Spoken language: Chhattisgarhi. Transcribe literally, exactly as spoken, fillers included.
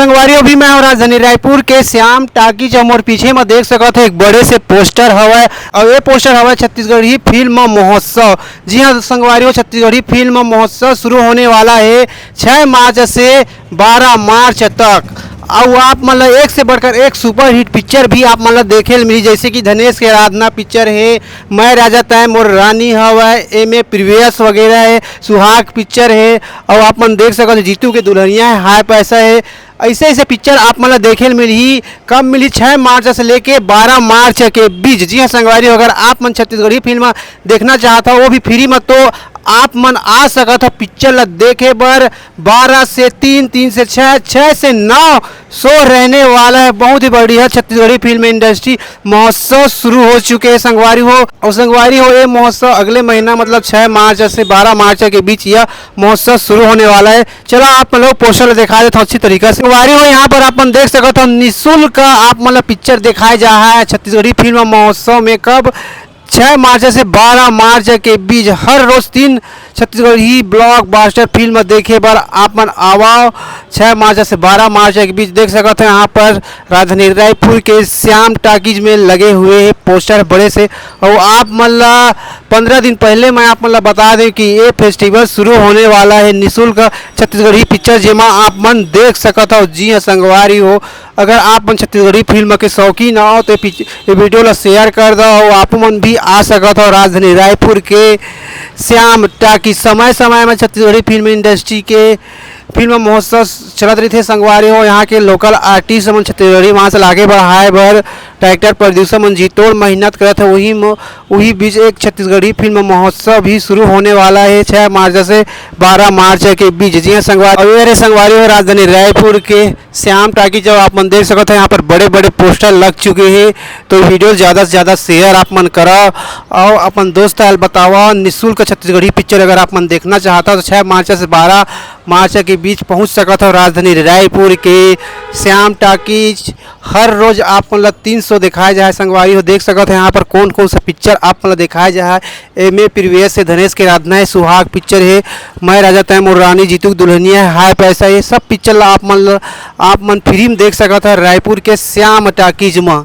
संगवारी हो, अभी मैं हूँ राजधानी रायपुर के श्याम टाकीज, जो मोर पीछे में देख सकत हो एक बड़े से पोस्टर हवय, और ये पोस्टर हवय छत्तीसगढ़ी फिल्म महोत्सव। जी हाँ संगवारी हो, छत्तीसगढ़ी फिल्म महोत्सव शुरू होने वाला है छः मार्च से बारह मार्च तक। अउ आप मन ल एक से बढ़कर एक सुपरहिट पिक्चर भी आप मन ल देखे ल मिली, जैसे कि धनेश के आराधना पिक्चर है, मैं राजा तैं मोर रानी हवय, एमे प्रिवियस वगैरह है, सुहाग पिक्चर है, अउ आप मन देख सकत हो जीतू के दुल्हनिया है, हाय पैसा है। ऐसे ऐसे पिक्चर आप मन ल देखे ल मिलही। कब मिलही? छः मार्च से लेके बारह मार्च के बीच। जी हाँ संगवारी हो, अगर आप मन छत्तीसगढ़ी फिल्म देखना चाहत हो वो भी फ्री में, तो आप मन आ सकत हो पिक्चर ल देखे बर। बारह से तीन, तीन से छः, छः से नौ शो रहने वाला है। बहुत ही बढ़िया छत्तीसगढ़ी फिल्म इंडस्ट्री महोत्सव शुरू हो चुके हैं संगवारी हो। और संगवारी हो, ये महोत्सव अगले महीना मतलब छः मार्च से बारह मार्च के बीच यह महोत्सव शुरू होने वाला है। चला आप मन लोग पोस्टर ला दिखा देता हूँ अच्छी तरीका से। संगवारी हो, यहाँ पर आप मन देख सकत हो निशुल्क आप मन ला पिक्चर दिखाए जा रहा है छत्तीसगढ़ी फिल्म महोत्सव में। कब? छः मार्च से बारह मार्च के बीच हर रोज तीन छत्तीसगढ़ी ब्लॉकबस्टर फिल्म देखे बर आप मन आवा। छः मार्च से बारह मार्च के बीच देख सकत हो यहाँ पर राजधानी रायपुर के श्याम टाकीज में लगे हुए हैं पोस्टर बड़े से। और आप मन ला पंद्रह दिन पहले मैं आप मन ला बता दें कि ये फेस्टिवल शुरू होने वाला है निशुल्क छत्तीसगढ़ी पिक्चर, जेमा आप मन देख सकत हो। जी हाँ संगवारी हो, अगर आप मन छत्तीसगढ़ी फिल्म के शौकीन हो तो ये पिच-, ये वीडियो ला शेयर कर दो और आप मन भी आ सकत हो राजधानी रायपुर के श्याम टाकीज। समय समय में छत्तीसगढ़ी फिल्म इंडस्ट्री के फिल्म महोत्सव चलत रहिथे संगवारी हो। यहाँ के लोकल आर्टिस्ट मन छत्तीसगढ़ी वहाँ से लागे बढ़ाए बर डायरेक्टर प्रोड्यूसर मन जी तोड़ मेहनत करत है। वही म-, वही बीच एक छत्तीसगढ़ी फिल्म महोत्सव भी शुरू होने वाला है छः मार्च से बारह मार्च के बीच। जी हाँ संगवारी, अउ ये रे संगवारी हो राजधानी रायपुर के श्याम टाकीज, जो आप मन देख सकत हो यहाँ पर बड़े बड़े पोस्टर लग चुके हैं। तो वीडियो ज़्यादा से ज़्यादा शेयर आप मन करा और अपन दोस्त आयल बतावा। निशुल्क छत्तीसगढ़ी पिक्चर अगर आप मन देखना चाहता हो तो छः मार्च से बारह मार्च के बीच पहुँच सकत हो राजधानी रायपुर के श्याम टाकीज। हर रोज आप मन ला तीन शो दिखाए जाए संगवारी हो। देख सकत हो यहाँ पर कौन कौन सा पिक्चर आप मन ला दिखाए जाए। एमे प्रिवियस से धनेश के आराधना है, सुहाग पिक्चर है, मैं राजा तैं मोर रानी, जीतू की दुल्हनिया है, हाय पैसा, ये सब पिक्चर ला आप मन ला, आप मन फ्री में देख सकत हो रायपुर के श्याम टाकीज में।